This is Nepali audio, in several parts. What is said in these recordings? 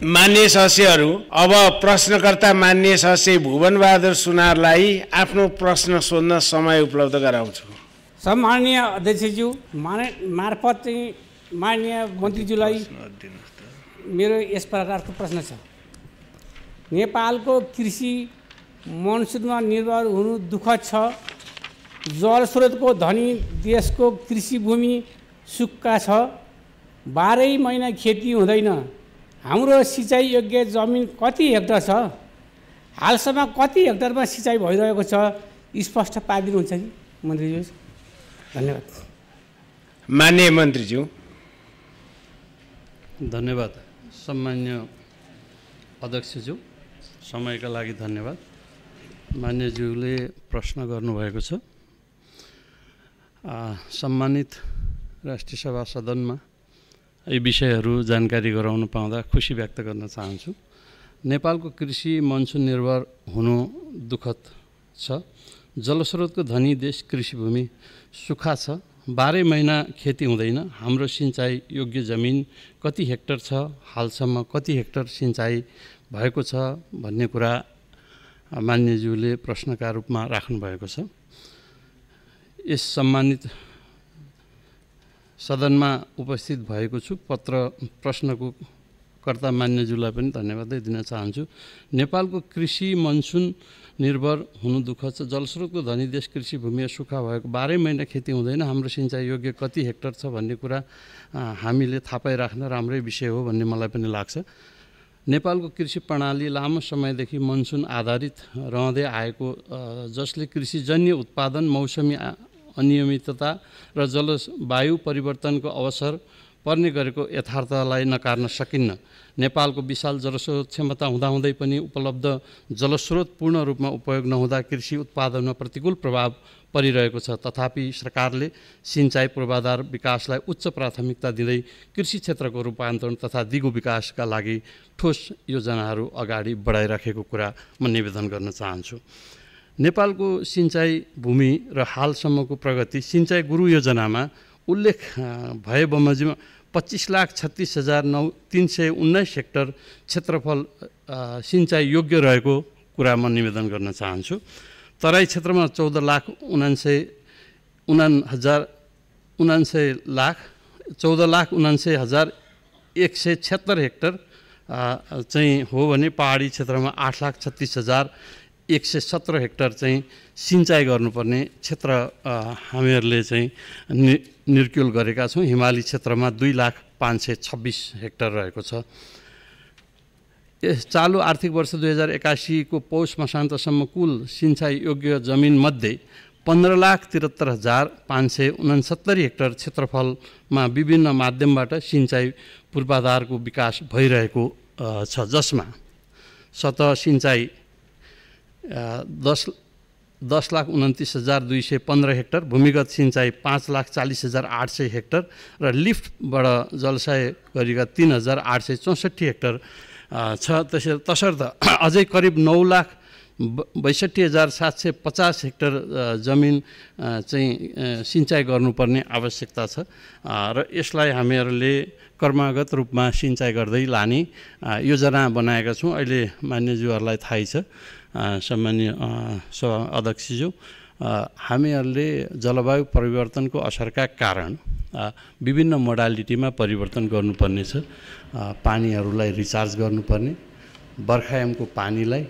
मान्य सदस्यहरू, अब प्रश्नकर्ता मान्य सदस्य भुवनबहादुर सुनारलाई आफ्नो प्रश्न सोध्न समय उपलब्ध गराउँछु। सम्माननीय अध्यक्षज्यू मार्फत चाहिँ माननीय मन्त्रीज्यूलाई मेरो यस प्रकारको प्रश्न छ। नेपालको कृषि मनसुनमा निर्भर हुनु दुःखद छ। जलस्रोतको धनी देशको कृषि भूमि सुक्खा छ। 12 महिना खेती हुँदैन। हाम्रो सिँचाइ योग्य जमिन कति हेक्टर छ? हालसम्म कति हेक्टरमा सिँचाइ भइरहेको छ? स्पष्ट पारिदिनुहुन्छ कि मन्त्रीज्यू? धन्यवाद। मान्य मन्त्रीज्यू। धन्यवाद। सम्मान्य अध्यक्षज्यू, समयका लागि धन्यवाद। मान्यज्यूले प्रश्न गर्नुभएको छ। सम्मानित राष्ट्रिय सभा सदनमा यी विषयहरू जानकारी गराउन पाउँदा खुसी व्यक्त गर्न चाहन्छु। नेपालको कृषि मनसुन निर्भर हुनु दुःखद छ। जलस्रोतको धनी देश कृषि भूमि सुक्खा छ। 12 महिना खेती हुँदैन। हाम्रो सिँचाइ योग्य जमिन कति हेक्टर छ? हालसम्म कति हेक्टर सिँचाइ भएको छ भन्ने कुरा मान्यज्यूले प्रश्नका रूपमा राख्नुभएको छ। यस सम्मानित सदनमा उपस्थित भएको छु। प्रश्नको कर्ता मान्यज्यूलाई पनि धन्यवाद दिन चाहन्छु। नेपालको कृषि मनसुन निर्भर हुनु दुःखद छ। जलस्रोतको धनी देश कृषि भूमि सुक्खा भएको 12 महिना खेती हुँदैन। हाम्रो सिँचाइ योग्य कति हेक्टर छ भन्ने कुरा हामीले थाहा पाइराख्न राम्रै विषय हो भन्ने मलाई पनि लाग्छ। नेपालको कृषि प्रणाली लामो समयदेखि मनसुन आधारित रहँदै आएको, जसले कृषिजन्य उत्पादन, मौसमी अनियमितता र जलवायु परिवर्तनको अवसर पर्ने गरेको यथार्थलाई नकार्न सकिन्न। नेपालको विशाल जलस्रोत क्षमता हुँदाहुँदै पनि उपलब्ध जलस्रोत पूर्ण रूपमा उपयोग नहुँदा कृषि उत्पादनमा प्रतिकूल प्रभाव परिरहेको छ। तथापि सरकारले सिँचाइ पूर्वाधार विकासलाई उच्च प्राथमिकता दिँदै कृषि क्षेत्रको रूपान्तरण तथा दिगो विकासका लागि ठोस योजनाहरू अगाडि बढाइराखेको कुरा म निवेदन गर्न चाहन्छु। नेपालको सिँचाइ भूमि र हालसम्मको प्रगति सिँचाइ गुरु योजनामा उल्लेख भए बमोजिम 25,36,319 हेक्टर क्षेत्रफल सिँचाइ योग्य रहेको कुरा म निवेदन गर्न चाहन्छु। तराई क्षेत्रमा 14,79,176 हेक्टर चाहिँ हो भने पहाडी क्षेत्रमा 8,36,117 हेक्टर चाहिँ सिँचाइ गर्नुपर्ने क्षेत्र हामीहरूले चाहिँ निर्क्युल गरेका छौँ। हिमाली क्षेत्रमा 2,05,26 हेक्टर रहेको छ। यस चालु आर्थिक वर्ष 2081 को पौष मसान्तसम्म कुल सिँचाइ योग्य जमिनमध्ये 15,73,569 हेक्टर क्षेत्रफलमा विभिन्न माध्यमबाट सिँचाइ पूर्वाधारको विकास भइरहेको छ, जसमा सतह सिँचाइ 10,29,215 हेक्टर, भूमिगत सिँचाइ 5,40,800 हेक्टर र लिफ्टबाट जलसाय गरेका 3,864 हेक्टर छ। तसर्थ अझै करिब 9,62,750 हेक्टर जमिन चाहिँ सिँचाइ गर्नुपर्ने आवश्यकता छ र यसलाई हामीहरूले कर्मगत रूपमा सिँचाइ गर्दै लाने योजना बनाएका छौँ। अहिले मान्यज्यूहरूलाई थाहै छ, सम्मान्य सभा अध्यक्षज्यू, हामीहरूले जलवायु परिवर्तनको असरका कारण विभिन्न मोडालिटीमा परिवर्तन गर्नुपर्नेछ। पानीहरूलाई रिचार्ज गर्नुपर्ने, बर्खायामको पानीलाई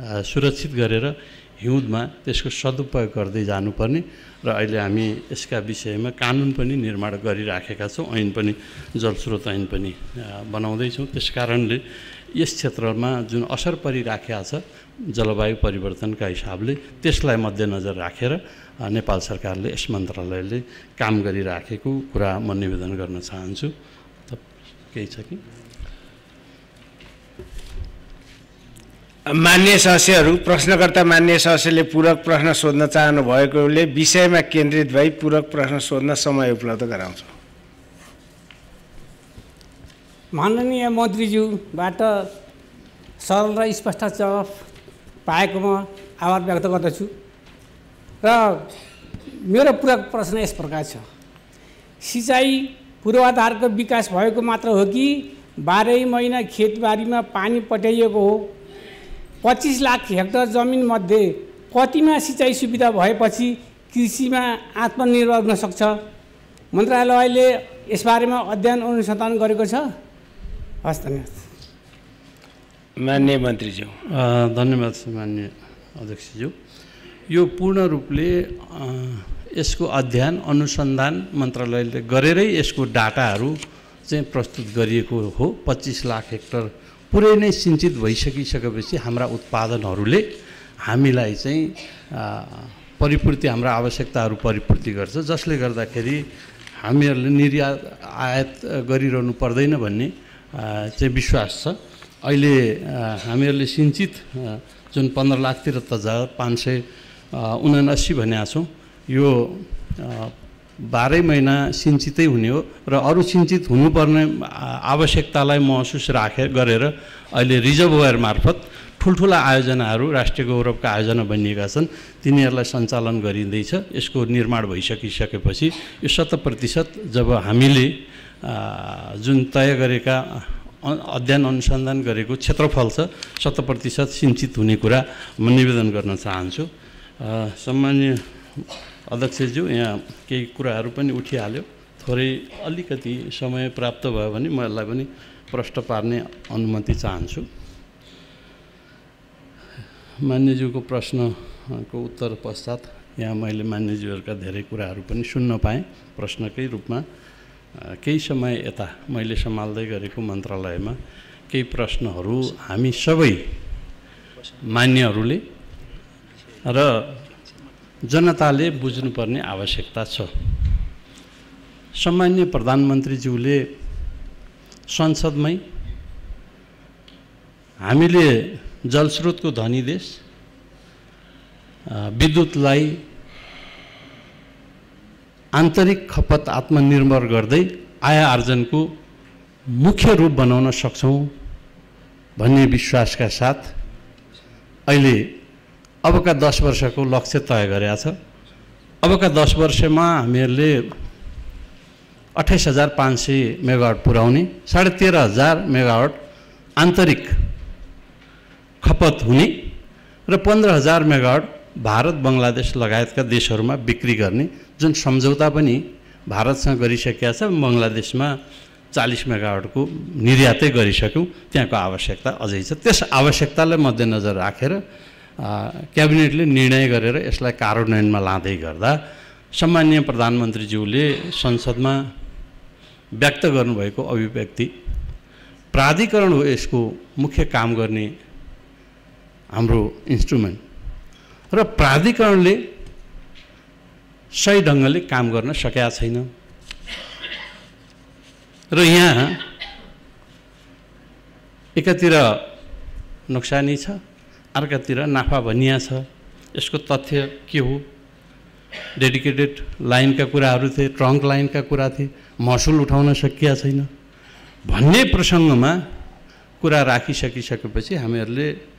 सुरक्षित गरेर हिउँदमा त्यसको सदुपयोग गर्दै जानुपर्ने र अहिले हामी यसका विषयमा कानुन पनि निर्माण गरिराखेका छौँ। ऐन पनि, जलस्रोत ऐन पनि बनाउँदैछौँ। त्यस कारणले यस क्षेत्रमा जुन असर परिराखेको छ जलवायु परिवर्तनका हिसाबले, त्यसलाई मध्यनजर राखेर नेपाल सरकारले, यस मन्त्रालयले काम गरिराखेको कुरा म निवेदन गर्न चाहन्छु। केही छ कि? मान्य सदस्यहरू, प्रश्नकर्ता मान्य सदस्यले पूरक प्रश्न सोध्न चाहनु भएकोले विषयमा केन्द्रित भई पूरक प्रश्न सोध्न समय उपलब्ध गराउँछु। माननीय मन्त्रीज्यूबाट सरल र स्पष्ट जवाफ पाएकोमा आभार व्यक्त गर्दछु र मेरो पूरक प्रश्न यस प्रकार छ। सिँचाइ पूर्वाधारको विकास भएको मात्र हो कि 12 महिना खेतबारीमा पानी पठाइएको हो। 25 लाख हेक्टर जमिनमध्ये कतिमा सिँचाइ सुविधा भएपछि कृषिमा आत्मनिर्भर हुन सक्छ? मन्त्रालयले यसबारेमा अध्ययन अनुसन्धान गरेको छ? हस्, धन्यवाद। माननीय मन्त्रीज्यू। धन्यवाद माननीय अध्यक्षज्यू। यो पूर्ण रूपले यसको अध्ययन अनुसन्धान मन्त्रालयले गरेरै यसको डाटाहरू चाहिँ प्रस्तुत गरिएको हो। 25 लाख हेक्टर पुरै नै सिंचित भइसकिसकेपछि हाम्रा उत्पादनहरूले हामीलाई चाहिँ परिपूर्ति, हाम्रा आवश्यकताहरू परिपूर्ति गर्छ, जसले गर्दाखेरि हामीहरूले निर्यात आयात गरिरहनु पर्दैन भन्ने चाहिँ विश्वास छ। अहिले हामीहरूले सिंचित जुन 15,73,579 भनेका छौँ, यो 12 महिना सिंचितै हुने हो र अरू सिंचित हुनुपर्ने आवश्यकतालाई महसुस गरेर अहिले रिजर्भोयर मार्फत ठुल्ठुला आयोजनाहरू, राष्ट्रिय गौरवका आयोजना बनिएका छन्, तिनीहरूलाई सञ्चालन गरिँदैछ। यसको निर्माण भइसकिसकेपछि यो 100% जब हामीले जुन तय गरेका अध्ययन अनुसन्धान गरेको क्षेत्रफल छ 100% सिंचित हुने कुरा म निवेदन गर्न चाहन्छु। सम्माननीय अध्यक्षज्यू, यहाँ केही कुराहरू पनि उठिहाल्यो, थोरै अलिकति समय प्राप्त भयो भने म यसलाई पनि प्रश्न पार्ने अनुमति चाहन्छु। मान्यज्यूको प्रश्नको उत्तर पश्चात यहाँ मैले मान्यज्यूहरूका धेरै कुराहरू पनि सुन्न पाएँ। प्रश्नकै रूपमा केही समय यता मैले सम्हाल्दै गरेको मन्त्रालयमा केही प्रश्नहरू हामी सबै मान्यहरूले र जनताले बुझ्नुपर्ने आवश्यकता छ। सम्माननीय प्रधानमन्त्रीज्यूले संसदमै हामीले जलस्रोतको धनी देश, विद्युतलाई आन्तरिक खपत आत्मनिर्भर गर्दै आय आर्जनको मुख्य रूप बनाउन सक्छौँ भन्ने विश्वासका साथ अहिले अबका 10 वर्षको लक्ष्य तय गरेका छ। अबका 10 वर्षमा हामीहरूले 28,500 मेगावाट पुर्याउने, 13,500 मेगावाट आन्तरिक खपत हुने र 15,000 मेगावाट भारत, बङ्गलादेश लगायतका देशहरूमा बिक्री गर्ने जुन सम्झौता पनि भारतसँग गरिसकेका छ। बङ्गलादेशमा 40 मेगावाटको निर्यातै गरिसक्यौँ, त्यहाँको आवश्यकता अझै छ। त्यस आवश्यकतालाई मध्यनजर राखेर क्याबिनेटले निर्णय गरेर यसलाई कार्यान्वयनमा लाँदै गर्दा सम्माननीय प्रधानमन्त्रीज्यूले संसदमा व्यक्त गर्नुभएको अभिव्यक्ति, प्राधिकरण हो यसको मुख्य काम गर्ने हाम्रो इन्स्ट्रुमेन्ट र प्राधिकरणले सही ढङ्गले काम गर्न सकेका छैन र यहाँ एकातिर नोक्सानी छ, अर्कातिर नाफा भनिया छ। यसको तथ्य के हो? डेडिकेटेड लाइनका कुराहरू थिए, ट्रङ्क लाइनका कुरा थिए, महसुल उठाउन सकिया छैन भन्ने प्रसङ्गमा कुरा राखिसकिसकेपछि हामीहरूले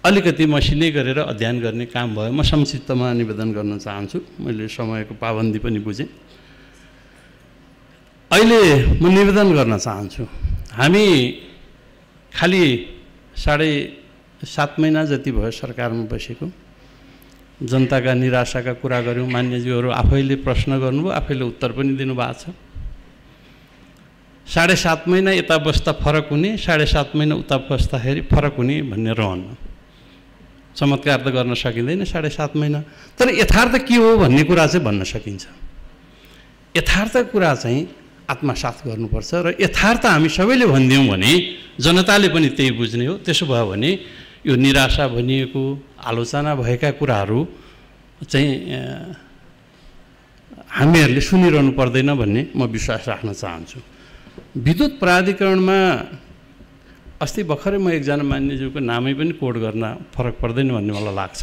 अलिकति मसिनै गरेर अध्ययन गर्ने काम भयो। म संक्षिप्तमा निवेदन गर्न चाहन्छु, मैले समयको पाबन्दी पनि बुझेँ। अहिले म निवेदन गर्न चाहन्छु, हामी खालि 7.5 महिना जति भयो सरकारमा बसेको, जनताका निराशाका कुरा गऱ्यौँ। मान्यज्यूहरू आफैले प्रश्न गर्नुभयो, आफैले उत्तर पनि दिनुभएको छ। 7.5 महिना यता बस्दा फरक हुने, 7.5 महिना उता बस्दाखेरि फरक हुने भन्ने रहन्न। चमत्कार त गर्न सकिँदैन 7.5 महिना, तर यथार्थ के हो भन्ने कुरा चाहिँ भन्न सकिन्छ। यथार्थ कुरा चाहिँ आत्मसात गर्नुपर्छ र यथार्थ हामी सबैले भनिदियौँ भने जनताले पनि त्यही बुझ्ने हो। त्यसो भयो भने यो निराशा भनिएको, आलोचना भएका कुराहरू चाहिँ हामीहरूले सुनिरहनु पर्दैन भन्ने म विश्वास राख्न चाहन्छु। विद्युत प्राधिकरणमा अस्ति भर्खरै म एकजना मान्यज्यूको नामै पनि कोड गर्न फरक पर्दैन भन्ने मलाई लाग्छ।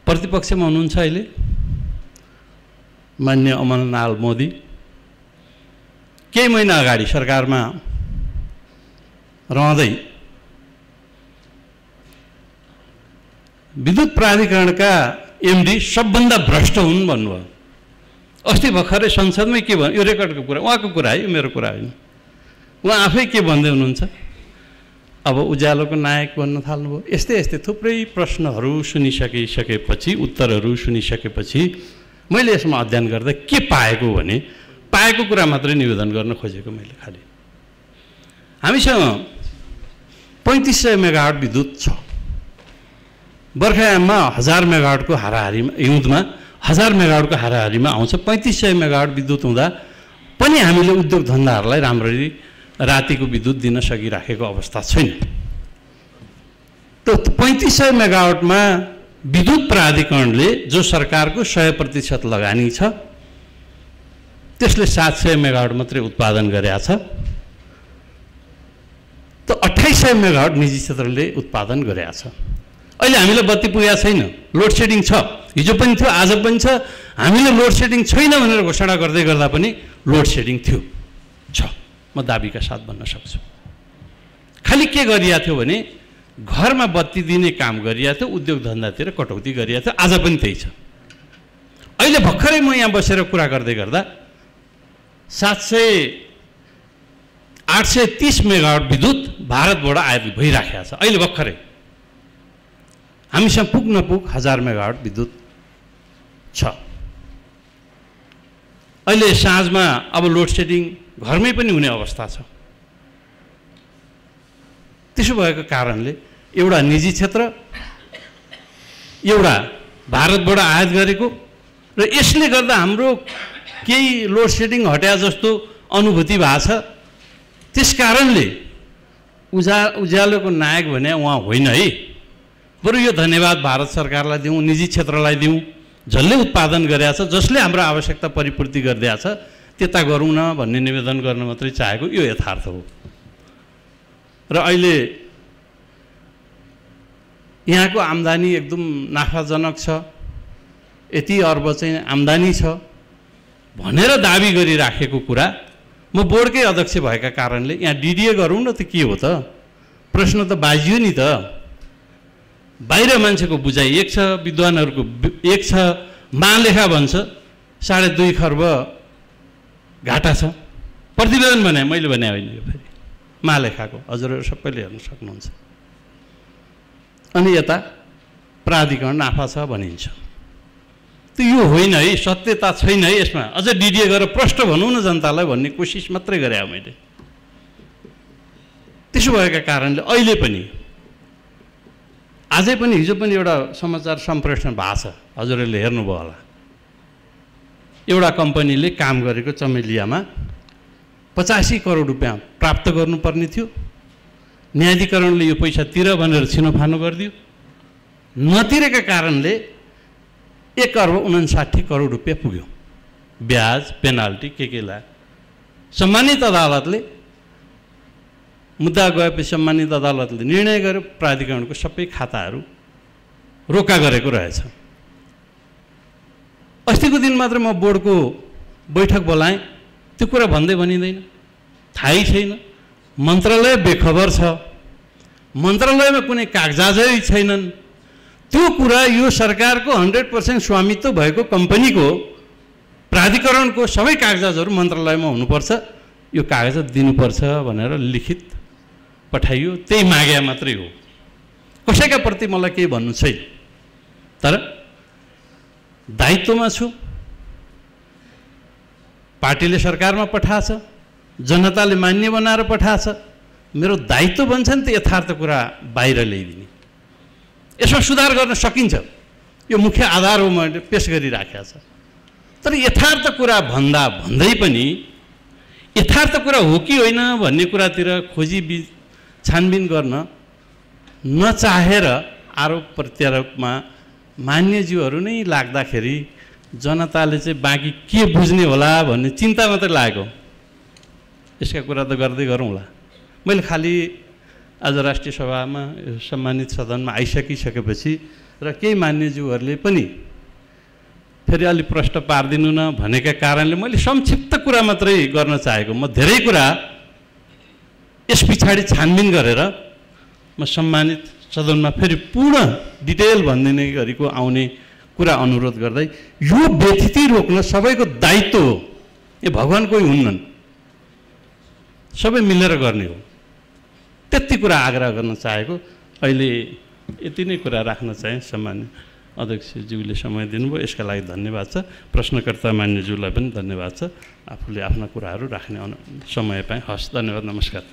प्रतिपक्षमा हुनुहुन्छ अहिले मान्य अमरनाथ मोदी, केही महिना अगाडि सरकारमा रहँदै विद्युत प्राधिकरणका एमडी सबभन्दा भ्रष्ट हुन् भन्नुभयो। अस्ति भर्खरै संसदमै के भन्यो, यो रेकर्डको कुरा, उहाँको कुरा है, यो मेरो कुरा होइन। उहाँ आफै के भन्दै हुनुहुन्छ, अब उज्यालोको नायक बन्न थाल्नुभयो। यस्तै यस्तै थुप्रै प्रश्नहरू सुनिसकेपछि, उत्तरहरू सुनिसकेपछि मैले यसमा अध्ययन गर्दा के पाएको भने, पाएको कुरा मात्रै निवेदन गर्न खोजेको मैले खालि। हामीसँग 3500 मेगावाट विद्युत छ। बर्खायाममा 1000 मेगावाटको हाराहारीमा, हिउँदमा 1000 मेगावाटको हाराहारीमा आउँछ। 3500 मेगावाट विद्युत हुँदा पनि हामीले उद्योग धन्दाहरूलाई राम्ररी रातिको विद्युत दिन सकिराखेको अवस्था छैन। त 3500 मेगावाटमा विद्युत प्राधिकरणले जो सरकारको 100% लगानी छ, त्यसले 700 मेगावाट मात्रै उत्पादन गरेका छ। त 2800 मेगावाट निजी क्षेत्रले उत्पादन गरेका छ। अहिले हामीलाई बत्ती पुगेको छैन, लोड सेडिङ छ। हिजो पनि थियो, आज पनि छ। हामीले लोड सेडिङ छैन भनेर घोषणा गर्दै गर्दा पनि लोड सेडिङ थियो, छ। म दाबीका साथ भन्न सक्छु। खालि के गरिएको थियो भने घरमा बत्ती दिने काम गरिएको थियो, उद्योग धन्दातिर कटौती गरिएको थियो। आज पनि त्यही छ। अहिले भर्खरै म यहाँ बसेर कुरा गर्दै गर्दा 830 मेगावाट विद्युत भारतबाट आयात भइराखेको छ। अहिले भर्खरै हामीसँग पुग नपुग 1000 मेगावाट विद्युत छ। अहिले साँझमा अब लोड सेडिङ घरमै पनि हुने अवस्था छ। त्यसो भएको कारणले एउटा निजी क्षेत्र, एउटा भारतबाट आयात गरेको, र यसले गर्दा हाम्रो केही लोड सेडिङ हट्या जस्तो अनुभूति भएको छ। त्यस कारणले उज्यालोको नायक भने उहाँ होइन है। बरु यो धन्यवाद भारत सरकारलाई दिउँ, निजी क्षेत्रलाई दिउँ, जसले उत्पादन गरेका छ, जसले हाम्रो आवश्यकता परिपूर्ति गरिदिएको छ, त्यता गरौँ न भन्ने निवेदन गर्न मात्रै चाहेको। यो यथार्थ हो। र अहिले यहाँको आम्दानी एकदम नाफाजनक छ, यति अर्ब चाहिँ आम्दानी छ भनेर दाबी गरिराखेको कुरा, म बोर्डकै अध्यक्ष भएका कारणले यहाँ डिडिए गरौँ न त के हो त? प्रश्न त बाजियो नि त। बाहिर मान्छेको बुझाइ एक छ, विद्वानहरूको एक छ। महालेखा भन्छ 2.5 खर्ब घाटा छ। प्रतिवेदन भने मैले भने होइन, यो फेरि महालेखाको, हजुरहरू सबैले हेर्न सक्नुहुन्छ। अनि यता प्राधिकरण नाफा छ भनिन्छ। त यो होइन है, सत्यता छैन है यसमा। अझ डिडिए गरेर प्रश्न भनौँ न जनतालाई भन्ने कोसिस मात्रै गरे हो मैले। त्यसो भएका कारणले अहिले पनि, आजै पनि, हिजो पनि एउटा समाचार सम्प्रेषण भएको छ, हजुरहरूले हेर्नुभयो होला। एउटा कम्पनीले काम गरेको चमेलियामा 85 करोड रुपियाँ प्राप्त गर्नुपर्ने थियो। न्यायाधिकरणले यो पैसा तिर भनेर छिनोफानो गरिदियो। नतिरेका कारणले 1.59 करोड रुपियाँ पुग्यो। ब्याज, पेनाल्टी के लाग्यो। सम्मानित अदालतले, मुद्दा गएपछि सम्मानित अदालतले निर्णय गर्यो, प्राधिकरणको सबै खाताहरू रोका गरेको रहेछ। अस्तिको दिन मात्र म बोर्डको बैठक बोलाएँ, त्यो कुरा भन्दै भनिँदैन, थाहै छैन। मन्त्रालय बेखबर छ, मन्त्रालयमा कुनै कागजातै छैनन्। त्यो कुरा यो सरकारको 100% स्वामित्व भएको कम्पनीको प्राधिकरणको सबै कागजातहरू मन्त्रालयमा हुनुपर्छ, यो कागजात दिनुपर्छ भनेर लिखित पठाइयो। त्यही मागे मात्रै हो। कसैका प्रति मलाई केही भन्नु छैन, तर दायित्वमा छु। पार्टीले सरकारमा पठाएछ, जनताले मान्य बनाएर पठाएछ। मेरो दायित्व भन्छ नि त यथार्थ कुरा बाहिर ल्याइदिने। यसमा सुधार गर्न सकिन्छ, यो मुख्य आधार हो, मैले पेश गरिराखेको छ। तर यथार्थ कुरा भन्दै पनि यथार्थ कुरा हो कि होइन भन्ने कुरातिर खोजी छानबिन गर्न नचाहेर आरोप प्रत्यारोपमा मान्यज्यूहरू नै लाग्दाखेरि जनताले चाहिँ बाँकी के बुझ्ने होला भन्ने चिन्ता मात्रै लागेको। यसका कुरा त गर्दै गरौँला। मैले खालि आज राष्ट्रिय सभामा सम्मानित सदनमा आइसकिसकेपछि र केही मान्यज्यूहरूले पनि फेरि अलि प्रश्न पारिदिनु न भनेका कारणले मैले संक्षिप्त कुरा मात्रै गर्न चाहेको। म धेरै कुरा यस पछाडि छानबिन गरेर म सम्मानित सदनमा फेरि पूर्ण डिटेल भनिदिने गरीको आउने कुरा अनुरोध गर्दै, यो बेथिति रोक्न सबैको दायित्व हो। यो भगवान कोही हुन्नन्, सबै मिलेर गर्ने हो। त्यति कुरा आग्रह गर्न चाहेको। अहिले यति नै कुरा राख्न चाहेँ। सम्मान्य अध्यक्षज्यूले समय दिनुभयो, यसका लागि धन्यवाद छ। प्रश्नकर्ता मान्यज्यूलाई पनि धन्यवाद छ, आफूले आफ्ना कुराहरू राख्ने समय पाएँ। हस्, धन्यवाद, नमस्कार।